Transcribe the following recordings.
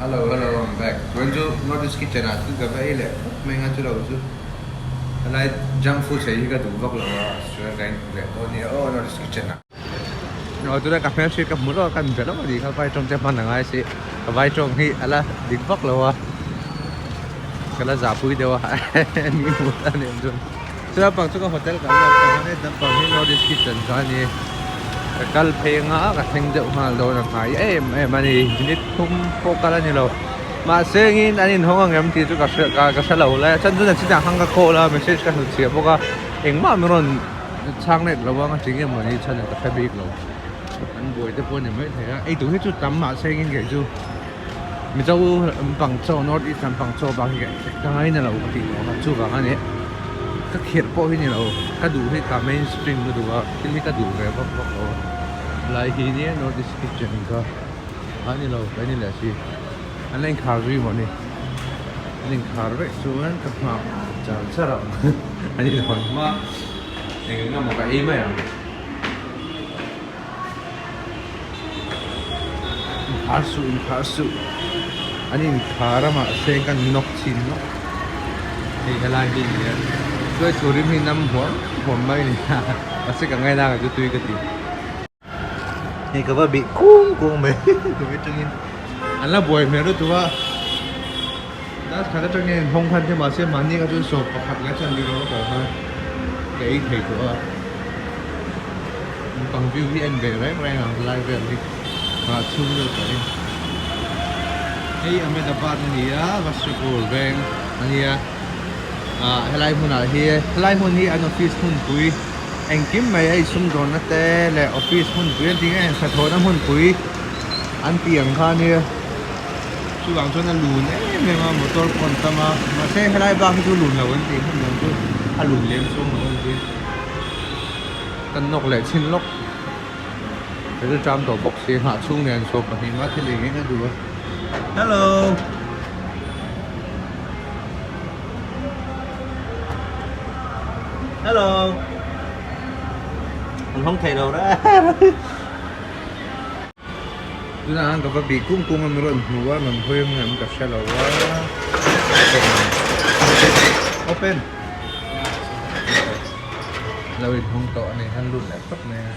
Hello hello I'm back Tuan chu North East Kitchen ah thil ka va ei leh khawp mai nga chu lo chu helai junk food ei hi ka duh vak lo a chuan ka inhmu leh dawn nia aw North East Kitchen ah. Aw tunah ka hmelhriat ka hmu lawk a ka inbe lawk a nih kha vai tawng te hman a ngai si ka vai tawng hi a la dik vak lo a ka la zahpui deuh a ni hmu ta nen chuan chu lampang chu ka hotel kan lam pang a ni lampang hi North East Kitchen kha a ni ka kal phei anga ka thleng deuh nghal dawn a hnai em em a ni minute thum pawh kal a ni lo mahse engin an inhawng ang em tih chu ka hre ka hre lo le a chan chu na chinah khan ka call a message ka hnut chhiah bawk a engmah min rawn chhang let lo ang a tinge mawni chhan ka hre bik lo an buai te pawh a ni maithei a eitur hi chu tam mahse engin kei chu. Mizo lampang chaw North East lampang chaw bak hi ka ngaina lo ka tih tawh kha chuvang a ni ka khirh pawh hi ni lo ka duh hi ka main stream ka duh a thil hi ka duh ve vak vak lo a lai hi nia North East kitchen kha a ni lo ka ni leh si an la inkhar zui maw ni an inkhar vek chuan ka nghak char char ang a ni lo ang hma eng eng emaw ka ei mai ang. Inkhar suh inkhar suh an inkhar a mahse kan nawk chhin nawk hei helai hi a ni a chuai thu rim hi nam huam huam mai a ni a mahse ka ngaina ka chu tui ka ti hei ka va bih kung kung mai tui atangin an la buai hmel lutuk a class khat atangin an hawng khan te mahse mahni ka chuan sawm pakhat leh chuan bik lo ka khan ka ei thei tawh a. Naupang view hi en ve reng reng ang lai vel hi ah chhung deuh tawh in hei Ahmedabad a ni a Vastrapur veng a nia ah helai hmunah hi helai hmun hi an office hmunpui engkim mai hei sumdawnna te leh office hmunpui an tih nge hnathawhna hmunpui an tih ang kha a nia chuvang chuan a lun em em a motor pawh an tam a mahse helai bak hi chu lun lo an tih hmun dang chu a lun lem chuang lo an ti. Kan nawk leh chhin lawk ril ṭam tawh bawk si nghah chhung nen sawm pahnih nga thil eng eng a duh a hello hello an hawng thei lo reng tunah hian ka va bih kung kung a mi rawn hmu a rawn hawi ang em ka hre lo a open. Lo inhawng tawh a ni hian lut leh tawp mai a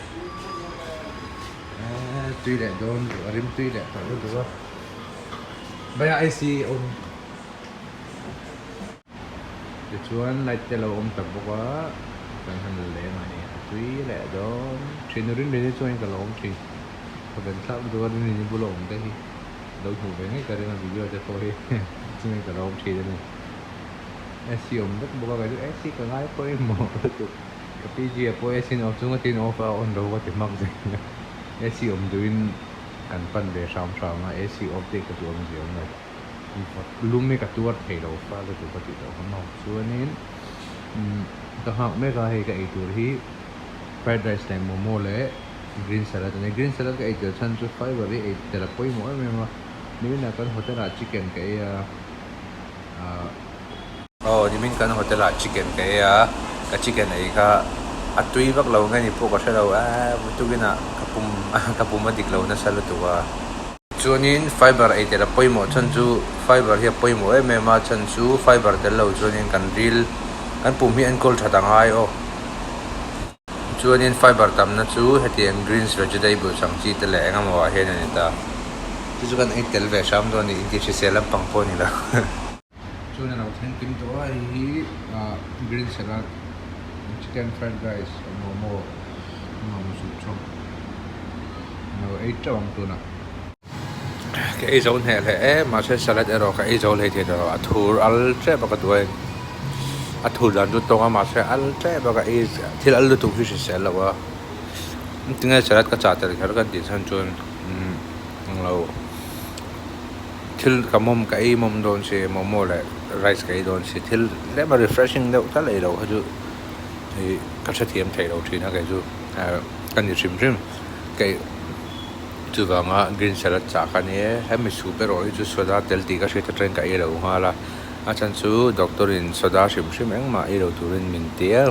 eee tui leh dawn duh a rim tui leh tawh lutuk a bhaiya AC on tichuan light te lo awm ta bawk a kan han la leng a ni a tui leh dawn thin rin rin hi chuan ka lo awm thin ka ben thlak lutuk a rin rin hi bula awm te hi lo hmuh ve ngei ka ring a video te pawh hi chungin ka lo awm thin a ni. AC awm vek bawk a kei chu AC ka ngai pawimawh lutuk ka PG ah pawh AC in off chunga tin off a on lo ka ti hmak zel a AC awm duhin kan pan ve hram hram a AC off daih ka duh awm zia awm lo lum hi ka tuar thei lo fa lutuk ka tih tawh kha maw chuanin umm ka nghak mek a hei ka ei tur hi fried rice leh momo leh green salad a ni green salad ka ei tel chhan chu fiber hi ei tel a pawimawh em em a nimin ah kan hotel ah chicken ka ei a. Aw nimin kan hotel ah chicken ka ei a ka chicken ei kha a tui vak lo nge ni pawh ka hre lo eee tukin ah ka pum ka pum a dik lo nasa lutuk a. Chuanin fiber ei tel a pawimawh chhan chu fiber hi a pawimawh em em a chhan chu fiber tel lo chuanin kan ril kan pum hi enkawl that a ngai aw. Chuanin fiber tamna chu hetiang greens vegetables ang chi te leh eng emaw ah hian a ni ta. Chu chu kan ei tel ve hram dawn a ni inti hrisel lampang pawh a ni lo. Chuan a lo thleng kim tawh a hei hi green salad chicken fried rice momo momo soup chawp a lo ei teuh ang tunah. Ka ei zo hneh hle em mahse salad erawh ka ei zo hlei thei tawh lo a thur al tep a ka duh a a thur dan chu tawng a mahse al tep a ka ei thil al lutuk hi hrisel lo a tinge salad ka chah tel kher ka tih chhan chuan umm englo thil ka mawm ka ei mawm dawn si momo leh rice ka ei dawn si thil tlem a refreshing deuh tal ei lo kha chu ih ka hrethiam thei lo thin a kei chu ka ni hrim hrim kei. Chuvanga green salad chah kha ni e, hemi soup erawh hi chu soda tel tih ka hriat atangin ka ei lo nghal a, a chhan chu doctor in soda hrim hrim engmah ei lo turin min ti a,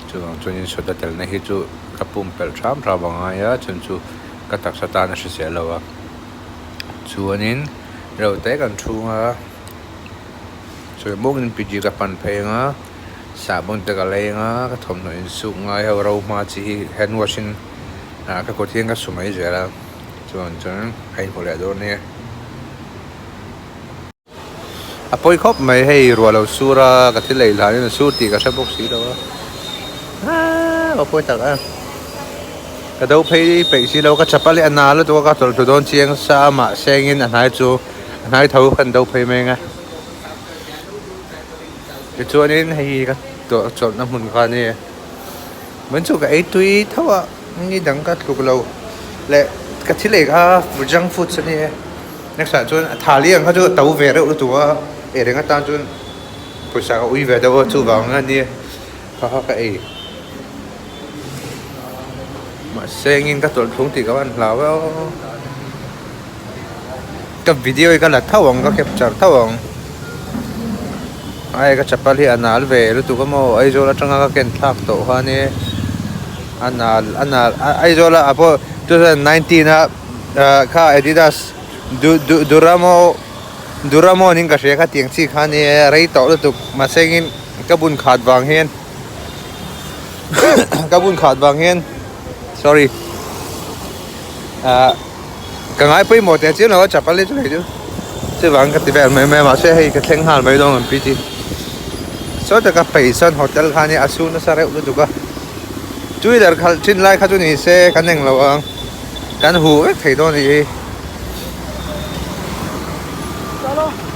chuvang chuanin soda telna hi chu ka pumpelh hram hram a ngai a, chhan chu ka taksa tan a hrisel lo a, chuanin. Reu te kan chhung a, sawi bawkin PG ka pan phei ang a, sahbawn te ka lei ang a, ka thawmhnaw insuk ngai ho ro hma chi hi hand wash in ah ka kut hian ka su mai zel a, chuan chuan a inhmu leh dawn nia. A pawi khawp mai hei ruah lo sur a, ka thil ei hlanin a sur tih ka hre bawk si lo a, aaa a pawi tak a. Ka do phei peih si lo, ka chapal hi a na lutuk a, ka tawlhthlu dawn chiang sa a, mahse engin a hnai chu a hnai tho kan do phei mai ang a. Tichuanin hei hi ka chawlhna hmun kha a ni. Min chu ka ei tui tho a, ni dang ka tluk lo leh ka thil ei kha junk foods a ni e. Next ah chuan thali ang kha chu a to ve reuh lutuk a, ei reng atan chuan pawisa ka ui ve deuh a, chuvang a ni kha kha ka ei. Mahse engin ka tawlh thlung tih ka van hlau e aw. Ka video hi ka la tho ang ka capture tho ang. Ai ka chapal hi a nal ve lutuk a maw Aizawl atanga ka ken thlak tawh kha ania a nal a nal Aizawl ah pawh 2019 a kha Adidas du du Duramo Duramo niin ka hria kha tiang chi kha ania rei tawh lutuk mahse engin ka bun khat vang hian. Ka bun khat vang hian sorry ah ka ngai pawimawh teh chiam lo a chapal hi chu hei chu chuvang ka ti vel mai mai a mahse hei ka thleng nghal mai dawn ang pi chi saw taka peisan hotel khan hi a su nasa reuh lutuk a two wheeler khalh thin lai kha chu ni se kan englo ang kan huh vek thei dawn a ni hi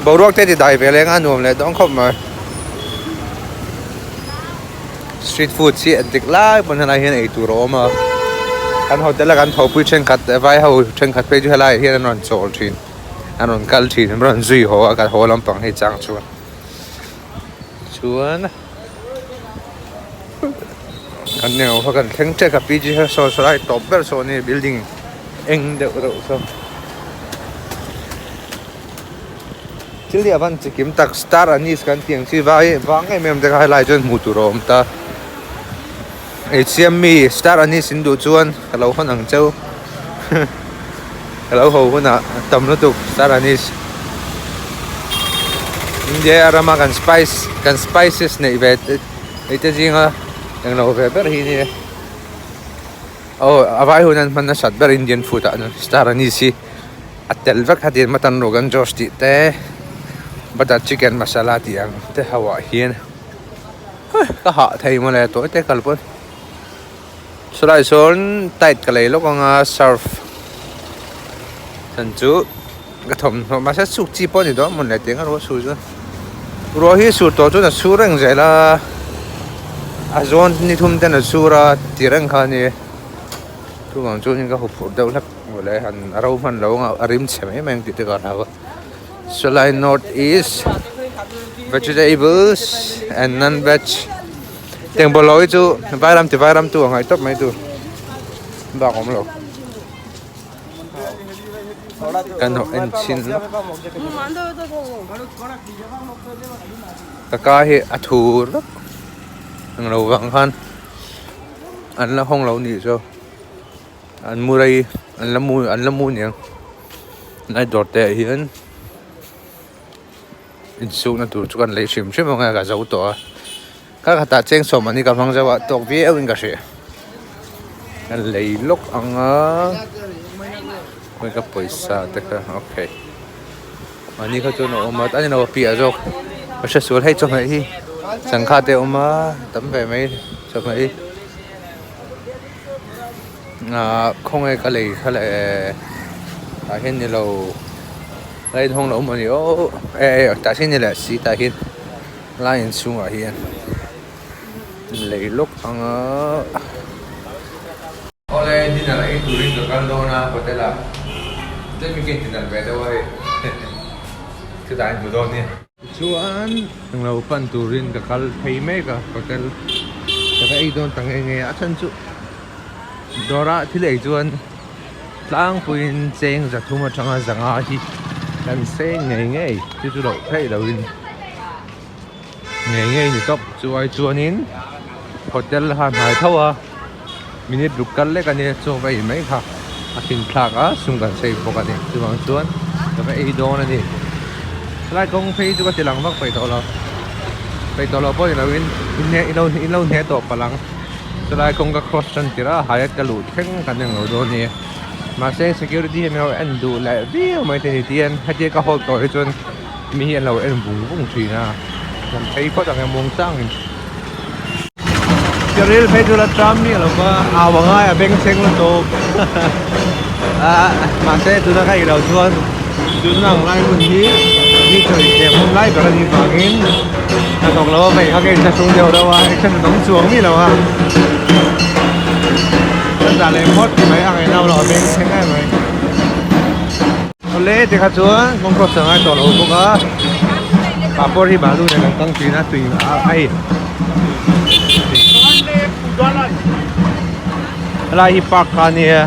boruak te ti dai ve leng a nuam leh dawn khawp mai. Street food hi a dik lai pawn helai hian ei tur a awm a kan hotel a kan thawhpui thenkhat vai ho thenkhat phei chu helai ah hian an rawn chawl thin an rawn kal thin an rawn zui haw a kan haw lampang hei chang chuan chuan kan neo kha kan thleng tep a PG kha saw saw lai tawp ber saw a ni building eng deuh reuh saw. Thil hi a van chi kim tak star anise kan tih ang chi vai vang em em te kha helai chuan hmuh tur a awm ta eichhiam mi star anise in duh chuan ka lo hawn ang cheu ka lo haw hunah tam lutuk star anise India rama kan spice kan spices neih ve te neih te zinga englo ve ber hi nia aw a vai hun an hman nasat ber Indian food ah star anise hi. A tel vek kha tiin mutton rogan josh tih te butter chicken masala tih ang te ho ah hian ka hah thei mawle tawi te kal pawn chulai sawn tight ka lei lawk anga surf chan chu ka thawmhnaw mahse suk chi pawh a ni dawn mawle tiang a ruah sur chuan ruah hi sur tawh chuan a sur reng zel a a zawn ni thum ten a sur a ti reng kha a ni chuvang chuan ka huphurh deuh hlek. Mawle han a ro hman lo ang a rim chhe mai mai ang tih te ka hlau a chulai north east vegetables and non veg tiang bawlhhlawh hi chu vairam ti vairam tu a ngaih tawp mai tur bak awm lo kan hawh en chhin ka ka hi a thur vek englo vang khan an la hawng lo nih chu. An mu rei an la mu an la mu aniang helai dawr te ah hian insukna tur chu kan lei hrim hrim ang a ka zo tawh a ka khatah cheng sawm an ni ka hmang zo a tawk viau in ka hria ka lei lawk ang a ka pawisa te kha okay mahni kha chuan a awm a ani lo a piah zawk ka hre sual hei chawhmeh hi sangha te a awm a tam ve mai chawhmeh hi. Ahh khawnge ka lei kha leh tah hian ni lo lai in hawng lo awm a ni aw eh eh tah hian ni leh si tah hian lai inchhungah hian lei lawk ang a. Awle dinner ei turin ka kal dawn a hotel ah tlem in ka inti-nalh ve deuh a hei chutah in hmu dawn nia. Tichuan englo pan turin ka kal phei mek a hotel ka va ei dawn ta nghe nghe a a chhan chu dawrah thil ei chuan tlangpuiin cheng zathum atanga zanga hi kan seng ngei ngei chu chu loh theih lohin ngei ngei ni tawp chu ai chuanin hotel kha hnai tho a minute ruk kal lek a nia chaw va ei mai kha a finthlak a sum kan save bawk a ni chuvang chuan. Ka va ei dawn a ni. Helai kawng phei chu ka ti lang vak peih tawh lo. Peih tawh lo pawh ni loin in lo in lo hne tawh palh ang. Chulai kawng ka cross tan tirh a Hyatt ka luh thleng kan eng lo dawn a ni. Mahse security hian min lo en duh leh viau mai te ni tihian hetia ka hold tawh hi chuan mi hi an lo en vung vung thin a. Kan phei phawt ang e muangchangin. Ka ril phei chu la tram miah lo va, au a ngai a beng thleng lutuk ah mahse tuna ka ei loh chuan tuna ang lai hun hi mi chawi thiam hun lai ber a nih vangin hnathawk lo a vei kha ka inthlahrung deuh deuh a action an awm chuang miah lo a ka zah leh phawt mai a ngaihna lo a beng thleng em mai. Awle tikha chuan kawng cross a ngai tawh lo bawk a papawr hi balu nen an kang thin a tui a hei helai hi park kha ania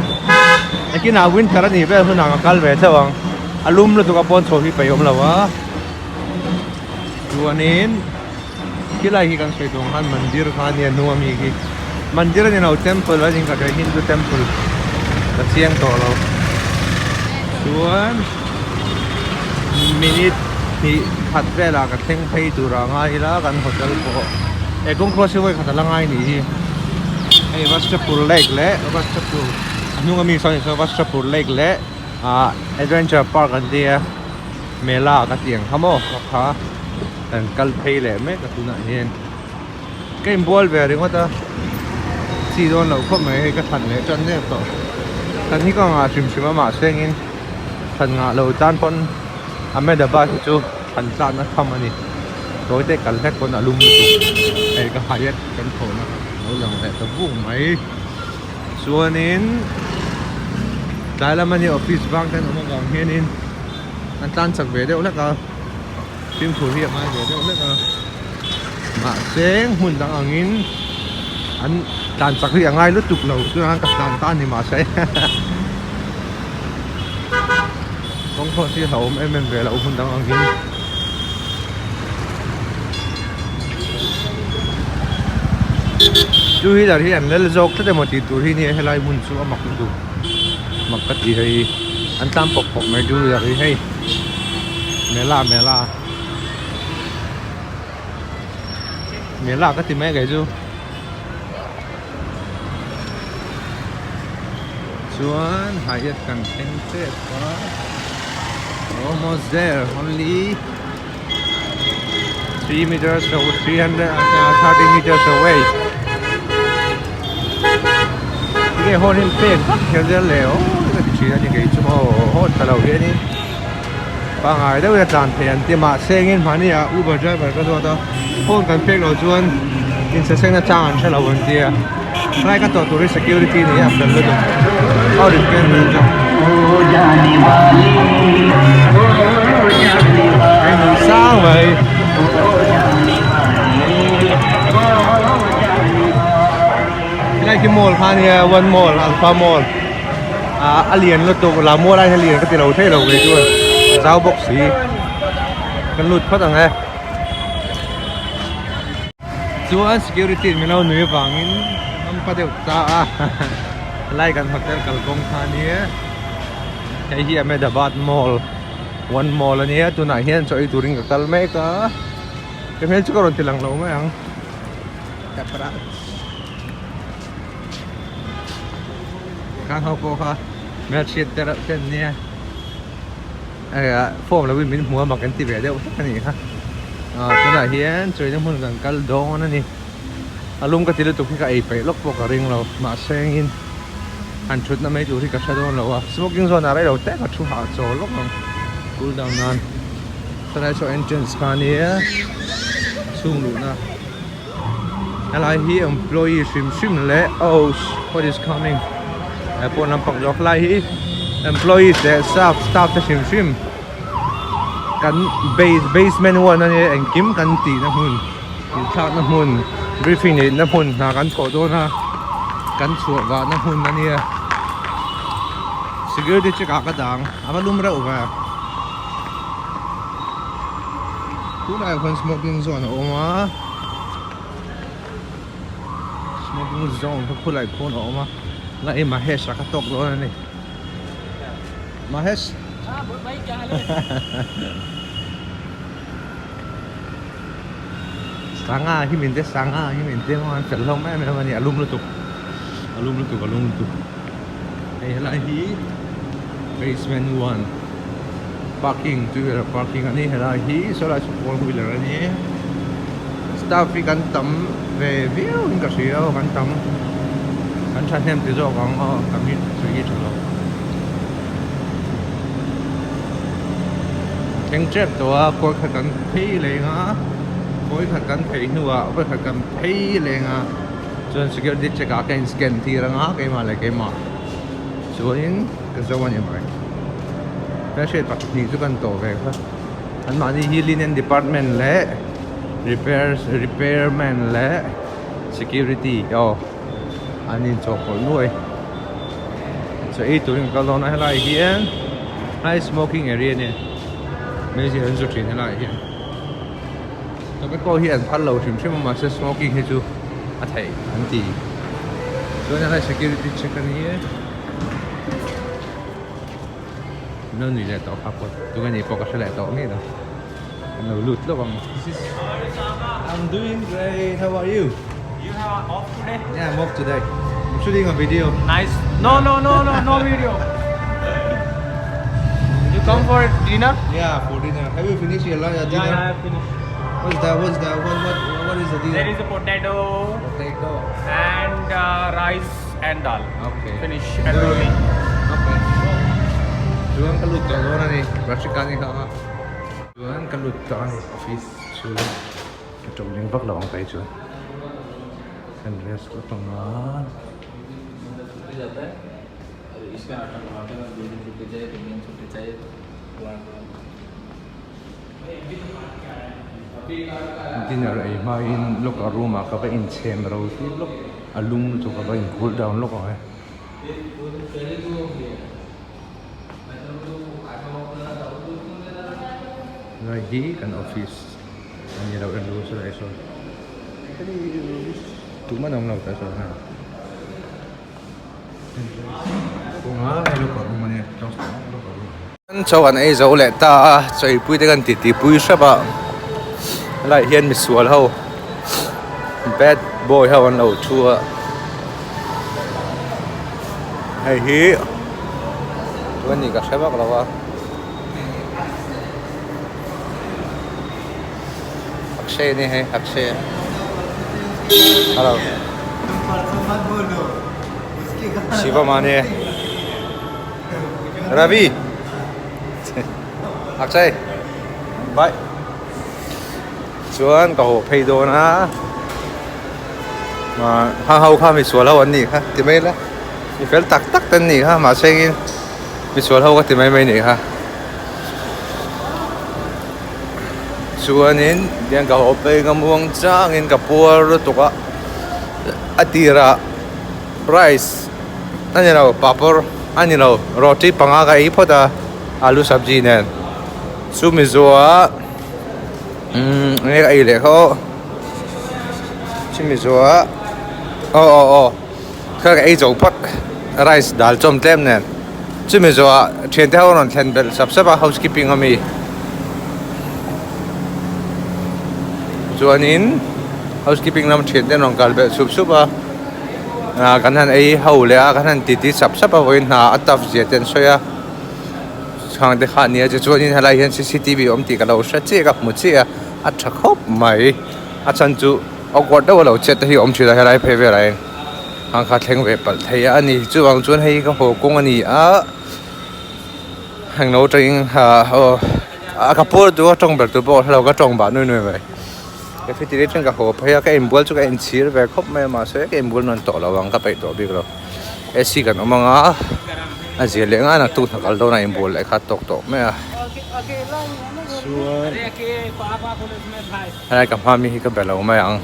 nakinah winter a nih vel hunah ka kal ve chauh ang a lum lutuk a pawn chho hi peih awm lo a chuanin khilai hi kan sawi tur ang khan mandir kha ania hnung ami khi mandir a ni lo temple a ni ka hria hindu temple ka chiang tawh lo chuan minute hnih khat velah ka thleng phei tur ah ngai ila kan hotel pawh he kawng cross hi vawi khat a la ngai nih hi hei Vastrapur lake leh Vastrapur a hnung ami sawn sawn Vastrapur lake leh ah adventure park an tia mela ka tih ang kha maw ka kha kan kal phei leh mek a tunah hian ka inbual ve ringawt a chi dawn loh khawp mai hei ka thlan leh tan mek tawh thlan hi ka ngah hrim hrim a mahse engin thlan ngah lo tan pawn Ahmedabad hi chu thlan tlatna tham a ni tawi te kal hlek pawn a lum lutuk hei ka Hyatt kan thawhna kha lo lang leh ta vung mai chuanin tlai lama ni office vang te an awm avang hianin an tlan chak ve deuh hlek a fimkhur hi a ngai ve deuh hlek a mahse hmun dang angin an tlan chak hi a ngai lutuk lo chuan ka tlan ta a ni mahse kawng pawh hi a hlauhawm em em ve loh hmun dang angin. Two wheeler hi an lel zawk tlat emaw tih tur hi nia helai hmun chu a mak lutuk mak ka ti hei an tlan pawp pawp mai two wheeler hi hei mela mela mela ka ti mai kei chu chuan Hyatt kan thleng tep a almost there only. 3 meters away 330 meters away tinge hawn hi pek vak kher zel le aw ka ti thin a ni kei chu maw hawn ta lo hianin pangai deuhin a tlan thei an ti mahse engin mahni ah uber driver ka zawt a phone kan pek loh chuan insaseng na chang an hre lo an tia helai ka tawh tur hi security ni a fel lutuk a repair vel chu. Sang mai. Helai khi mall kha ania one mall alpha mall ah a lian lutuk la mual ai hian lian ka ti lo thei lo kei chuan a zau bawk si kan lut phawt ang e. Chuan security in min lo nui avangin an pa deuh ta a helai kan hotel kalkawng kha ania hei hi Ahmedabad mall one mall ania tunah hian chaw ei turin ka kal mek a ka hmel chu ka rawn ti lang lo mai ang khang ho pawh kha hmelhriat te reuh te an nia. Form lovin min hmu a mak an ti ve deuh hlek a nih kha tunah hian chawina hmun kan kal dawn a ni a lum ka ti lutuk hi ka ei peih lawk pawh ka ring lo mahse engin han thutna mai tur hi ka hre dawn lo a smoking zone ah rei lo te ka thu hah chaw lawk ang cool down nan helai saw entrance kha ania chhung luhna helai hi employee hrim hrim leh oh what is coming he pawn lampang zawk lai hi employees leh staff staff te hrim hrim kan base basement one ania engkim kan tihna hmun inthlakna hmun briefing neihna hmun hna kan thawh dawn a kan chhuah vahna hmun ania security check ah ka dang a va lum reuh ve. Tunah hian smoking zone a awm a smoking zone kha khulai khawn a awm a la hei Mahesh a ka tawk dawn a ni Mahesh. Sanga hi min te sanga hi min te maw an fel hlawm em em a ni a lum lutuk a lum lutuk a lum lutuk hei helai hi basement one parking two wheeler parking a ni helai hi saw lai saw four wheeler a ni staff hi kan tam ve viau in ka hria aw kan tam kan thahnem ti zawk ang aw tam hi sawi hi tha lo. Thleng tep tawh a kawi khat kan phei leng a kawi khat kan phei hnuah kawi khat kan phei leng a chuan security check ah ka in scan tir anga keimah leh keimah chuanin ka zo a ni mai hmelhriat pahnih chu kan tawh ve kha anmahni hi linen department leh repairs repairman leh security aw an inchawhpawlh nuai. Chaw ei turin ka kal dawn a helaiah hian high smoking area a nia meizial an zu thin helaiah hian tobacco hi an phal lo hrim hrim a mahse smoking hi chu a theih an ti chuan helai security check a ni e an lo nui leh tawh kha pawh tunge nih pawh ka hre leh tawh ngei lo an lo lut lawk ang this is I'm doing great how are you You have off today? Yeah, I'm off today. I'm shooting a video. Nice. No, no, no, no, no video. You come for dinner? Yeah, for dinner. Have you finished your lunch, dinner? Yeah, I have finished. What's that? What's that? What, what, what is the dinner? There is a potato potato. and rice and dal. Okay. Finish and roti. Okay. Chuan ka lut tawh dawn a ni. Rashika ni kha a. Chuan ka lut tawh a ni office chhung. Ka tawng ring vak lo ang phei chuan kan rest lawk ang a. Dinner ei hmain locker room ah ka va inchhem ro tih lawk a lum lutuk ka va in cool down lawk ang e. Lai hi kan office a ni lo en lu saw saw tumah an awm lo tah sawn hei kawnga hei locker room a nia locker room chaw an ei zo leh ta a chawipui te kan titi pui hrep a helaiah hian misual ho bad boy ho an lo thu a hei hi tuna ni ka hre vak lo a. Akshay a ni hei Akshay hello Shiva mani Ravi Akshay bye chuan ka haw phei dawn a hang ho kha misual ho an nih kha ti mai la mi fel tak tak te an nih kha mahse engin misual ho ka ti mai mai nih kha chuanin tiang ka haw phei ka muang changin ka puar lutuk a a tirah rice a ni lo papawr a ni lo roti panga ka ei phawt a alu sabji nen chumi zawhah umm enge ka ei leh kha aw chumi zawhah aw aw aw kha ka ei zo phawt rice dal chawm tlem nen chumi zawhah thiante ho rawn thlen belh sap sap a housekeeping ami chuanin housekeeping lam thiante an rawn kal belh sup sup a ah kan han ei ho leh a kan han titi sap sap a vawiin hna a tough zia te an sawi a. Chhang te kha a nia tichuanin helai hian cctv a awm tih ka lo hre chiah ka hmu chiah a a tha khawp mai a chhan chu awkward deuh a lo chet te hi a awm thin a helai phei velah hian hang kha thleng ve palh thei a ni chuvang chuan hei ka haw kawng a ni a englo atangin ah aw a ka puar duh a tawng ber tur pawh ka hrelo ka tawng bah nui nui mai cafeteria atang ka haw phei a ka inbual chu ka inchhir ve khawp mai a mahse ka inbual nawn tawh lo ang ka peih tawh bik lo. AC kan awm ang a a zir leh ngai nak tuk hna kal dawn a inbual leh kha tawk tawh mai a chuan helai ka hma mi hi ka be lo mai ang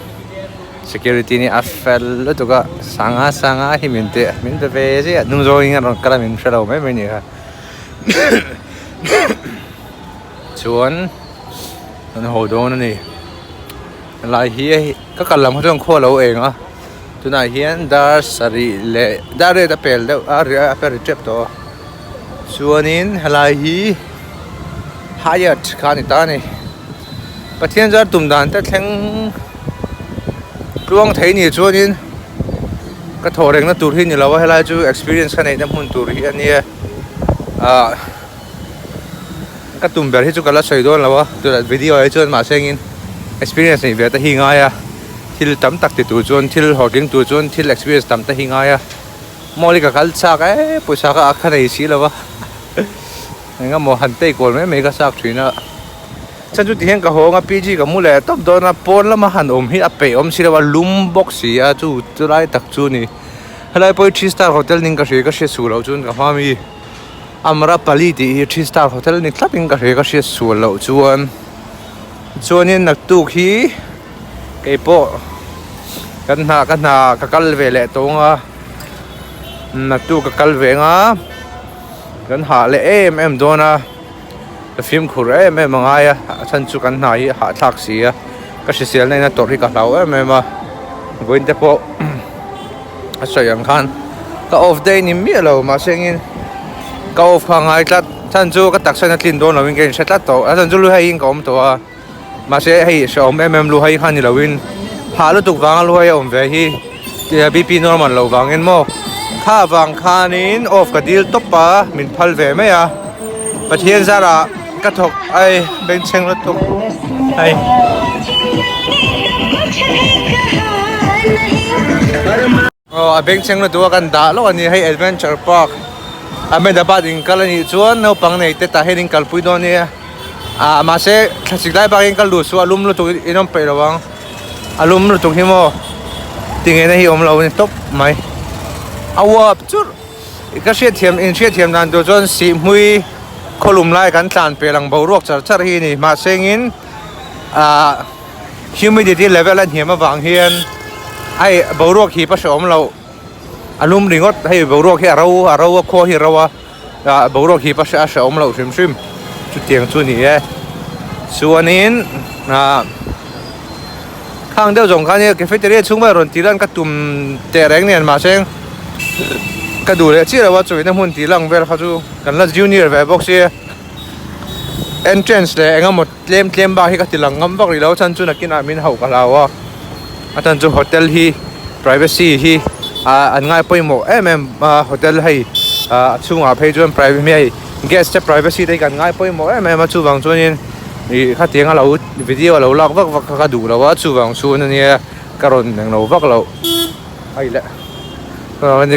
security nih a fel lutuk a sanga sanga hi min ti min be ve ziah hnung zawngin a rawn kal a min hre lo mai mai a nih kha chuan an haw dawn a ni helai hi ka kal lam kha chuan khua a lo eng a. Tunah hian dar sarih leh dar riat a pel deuh a a pe ri tep tawh a. Chuanin helai hi Hyatt kha a ni ta a ni. Pathian zar tum dan te thleng tluang thei ni chuanin ka thawh rengna tur hi ni lo a helai chu experience ka neihna hmun tur hi a nia ah ka tum ber hi chu ka la sawi dawn lo a tunah video ah hi chuan mahse engin experience neih ve te hi ngai a thil tam tak ti tur chuan thil hlawhtling tur chuan thil experience tam te hi ngai a mall hi ka kal chak e pawisa kha a kha nei si lo a eng emaw han tei kual mai mai ka chak thin a chuan chuti hian ka hawng a PG ka mu leh tawp dawn a pawn lama han awm hi a peih awm si lo a lum bawk si a chu chu lai tak chu a ni helai pawh hi three star hotel ning ka hria ka hriat suh loh chuan ka hma ami. Amrapali tih hi three star hotel ni tlat in ka hria ka hriat sual loh chuan chuanin naktuk hi keipawh kan hna ka hna ka kal ve leh tawng a naktuk ka kal ve anga kan hah leh em em dawn a ka fimkhur em em a ngai a a chhan chu kan hna hi a hahthlak si a ka hrisel na in a tawrh hi ka hlau em em a vawiin te pawh. A sawi ang khan ka off day ni miah lo mahse engin ka off kha a ngai tlat chhan chu ka taksa in a tlin dawn lovin ka inhre tlat tawh a chhan chu lu hei in ka awm tawh a mahse hei hrehawm em em lu hei kha ni lovin hah lutuk vanga lu hei a awm ve hi bp normal loh vangin maw kha vang khanin off ka dil tawp a min phal ve mai a Pathian zarah ka thawk ai bengchheng lutuk hei. Aw a bengchheng lutuk a kan dah lawk a ni hei adventure park Ahmedabad in kal a nih chuan naupang nei te tah hian in kalpui dawn nia ah mahse thlasik lai bak in kal duh suh a lum lutuk in awm peih lo ang a lum lutuk hi maw tingeina hi awm lo a ni tawp mai a uap churh ka hriatthiam in hriatthiam dan tur chuan sihhmui khawlum lai kan tlan pel ang boruak char char hi a ni mahse engin ah. Humidity level a hniam avang hian hei boruak hip a hrehawm loh a lum ringawt hei boruak hi a ro a ro a khua hi a ro a ah boruak hip a hrehawm loh hrim hrim chutiang chu a ni e chuanin ah khang deuh zawng khan hei cafeteria chhung vel rawn tih lan ka tum teh reng nen mahse ka duh leh chiah lo a chawina hmun tih lang vel kha chu kan la junior ve bawk sia entrance leh eng emaw tlem tlem bak hi ka ti lang ngam vak rih lo chhan chu nakinah min hauh ka hlau a a chhan chu hotel hi privacy hi ah an ngai pawimawh em em a hotel hei ah a chhungah phei chuan private hei guest te privacy te hi kan ngai pawimawh em em a chuvang chuanin ih khatiang a lo video a lo lak vak vak kha ka duh lo a chuvang chuan ania ka rawn englo vak loh hei le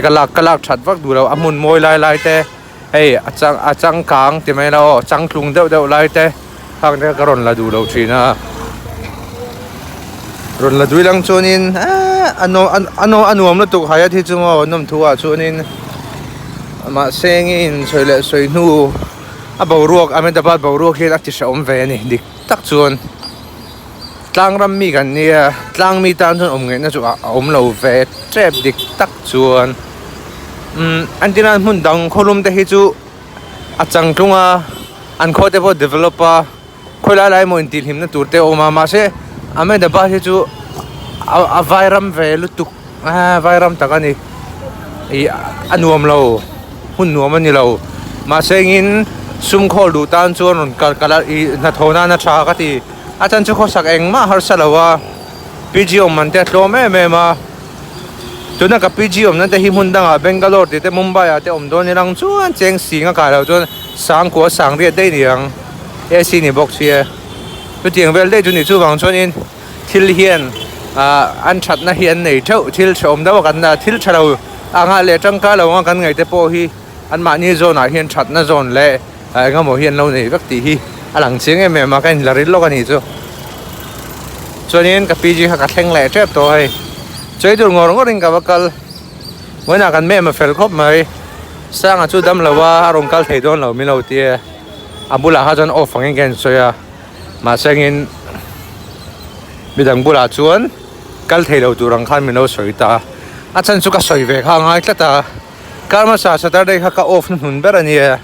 ka lak ka lak that vak duh loh a hmun mawi lai lai te. Hei a chang a changkang ti mai lo changtlung deuh deuh lai te khang te ka rawn la duh lo thin a rawn la dui lang chuanin eee a nuam a nuam a nuam lutuk hai a thi chu maw nawm thu ah chuanin mahse engin sawi leh sawi hnu a boruak Ahmedabad boruak hian a ti hrehawm ve a ni dik tak chuan tlang ram mi kan nia tlang mi tan chuan awm ngaihna chu a awm lo ve tep dik tak chuan. Umm an tina hmun dang khawlum te hi chu a changtlung a an khaw te pawh develop a khawi lai lai emaw intihhlim na tur te a awm a mahse Ahmedabad hi chu a a vairam ve lutuk a vairam tak a ni ih a nuam lo hun nuam a ni lo mahse engin sum khawl duh tan chuan rawn kal kal a ih hnathawh nan a tha ka ti a chan chu khawsak engmah harsa lo a P G awm man te a tlawm em em a. Tuna ka PG awmna te hi hmun dangah Bangalore tih te Mumbai ah te awm dawn ilang chuan cheng sing a kai loh chuan sangkua sang riat daih ni ang AC ni bawk sia chutiang vel daih chu ni chuvang chuanin thil hian ah an thatna hi an nei theuh thil hrehawm deuh a kan thil tha lo anga leh tangkai lo anga kan ngaih te pawh hi anmahni zawn ah hian thatna zawn leh eng emaw hi an lo nei vek tih hi a lang chiang em em a ka inla ril lawk a nih chu chuanin ka PG kha ka thleng leh tep tawh hei chei tur ngawr ngawr in ka va kal vawiinah kan mem a fel khawp mai sanga chu dam lo a a rawn kal thei dawn lo min lo tia a bulah kha chuan off angin ka insawi a mahse engin midang bulah chuan kal thei lo tur ang khan min lo sawi ta a chhan chu ka sawi ve kha a ngai tlat a kar hmasa Saturday kha ka off na hnun ber a nia.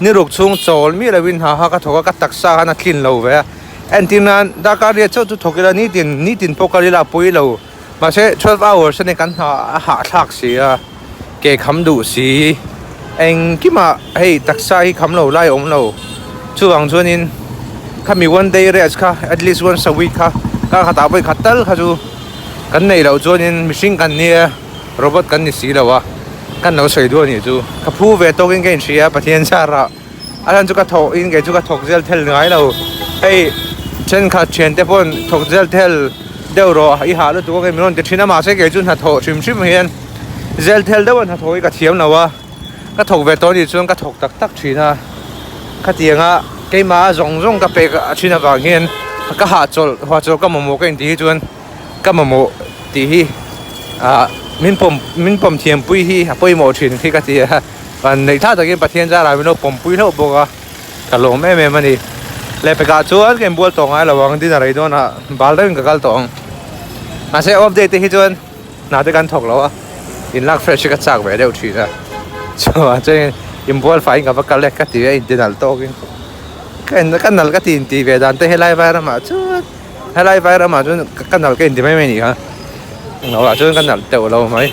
Ni ruk chhung chawl miah lovin hna kha ka thawk a, ka taksa khan a tlin lo ve a. Entir nan darkar riat chauh chu thawk ila nitin nitin pawh kal ila a pawi lo. Mahse 12 hours a ni kan hna a hahthlak si a, ke kham duh si. Engkimah hei taksa hi kham lo lai a awm lo. Chuvang chuanin khami one day rest kha at least once a week kha kar khatah vawi khat tal kha chu kan neih loh chuanin mihring kan nia robot kan ni si lo a kan lo sawi duh a nih chu. Ka phu ve tawkin ka inhria Pathian zarah a hlan chu ka thawh in kei chu ka thawk zel thel ngai lo. Hei thenkhat thiante pawn thawk zel thel deuh rawh i hah lutuk a kei min rawn ti thin a mahse kei chu hnathawh hrim hrim hian zel thel deuh a hnathawh hi ka thiam lo a. Ka thawk ve tawh anih chuan ka thawk tak tak thin a, khatianga keimah zawng zawng ka pek a thin avang hian ka hahchawlh hahchawlh ka mamawh ka intih hi chuan ka mamawh tih hi ah min pawm min pawm thiampui hi a pawimawh thin hi ka ti a, van neih thlak takin Pathian zarah min lo pawmpui hlauh bawk a, ka lawm em em a ni. Lehpekah chuan ka inbual tawh ngai lo ang dinner ei dawnah bal deuhin ka kal tawh ang. Mahse off day te hi chuan. Hna te kan thawk lo a, in lak fresh hi ka chak ve deuh thin a, chuan chuan inbual faiin ka va kal e ka ti a inti nalh tawkin ka en ka nalh ka ti inti ve dan te helai vai ramah chuan helai vai ramah chuan ka nalh ka inti mai mai a nih kha englo ah chuan ka nalh teuh lo mai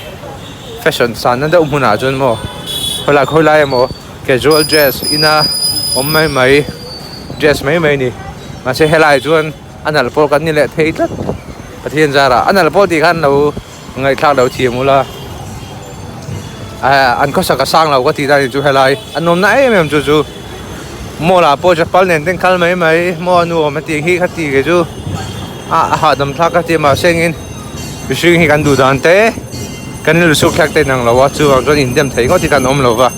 fashion san na deuh hmunah chuan maw khawilai khawilai emaw casual dress ina awm mai mai dress mai mai a ni mahse helai chuan. A nalh pawh kan ni leh thei tlat Pathian zarah a nalh pawh tih khan lo ngaihthlak lo thiam ula eh an khawsak a sang lo ka tih dan chu helai a nawmna em em chu chu mall ah pawh chapal nen ten kal mai mai maw a nuam a tih hi kha tih kei chu a hahdam thlak ka ti a mahse engin mihring hi kan duh dan te kan rilru thlak te inang lo a chuvang chuan indem thei ngawt hi kan awm lo va.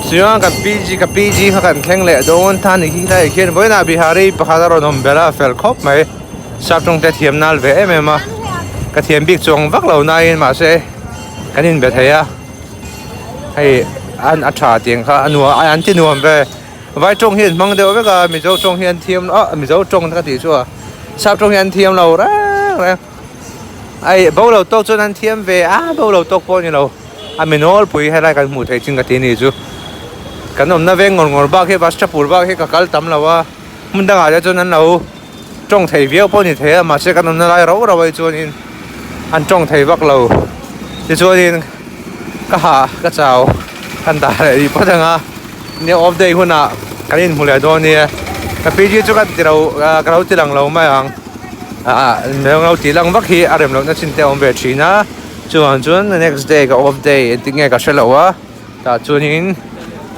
Chuan ka PG ka PG kha kan thleng leh dawn ta ni khi lai khian vawiinah Bihari pakhat a rawn awm ber a fel khawp mai sap tawng te thiam nal ve em em a ka thiam bik chuang vak lo nain mahse kan inbe thei a hei an a tha tiang kha a nuam an ti nuam ve vai tawng hi an hmang deuh vek a Mizo tawng hi an thiam ah Mizo tawng ka tih chu a sap tawng hi an thiam lo reng reng. Ai bo lo tawk chuan an thiam ve a bo lo tawk pawh a ni lo a mi nawlpui helai kan hmuh theih chin ka ti a ni chu kan awmna veng ngawr ngawr bak hi Vastrapur bak hi ka kal tam lo a hmun dangah te chuan an lo tawng thei viau pawh a ni thei a mahse kan awmna lai rau rau ai chuanin an tawng thei vak lo tichuanin ka hah ka chau kan dah leh rih phawt ang a nia off day hunah kan inhmu leh dawn a nia ka PG chu ka ti lo ka lo ti lang lo mai ang. Ah lo tih lang vak hi a rem lohna chin te a awm ve thin a chuvang chuan next day ka off day engtin nge ka hre lo a tah chuanin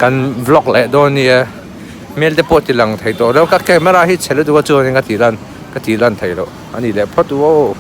kan vlog leh dawn nia hmel te pawh ti lang thei tawh lo ka camera hi chhe lutuk a chuanin ka tih lan ka tih lan theih loh a ni leh phawt u aw.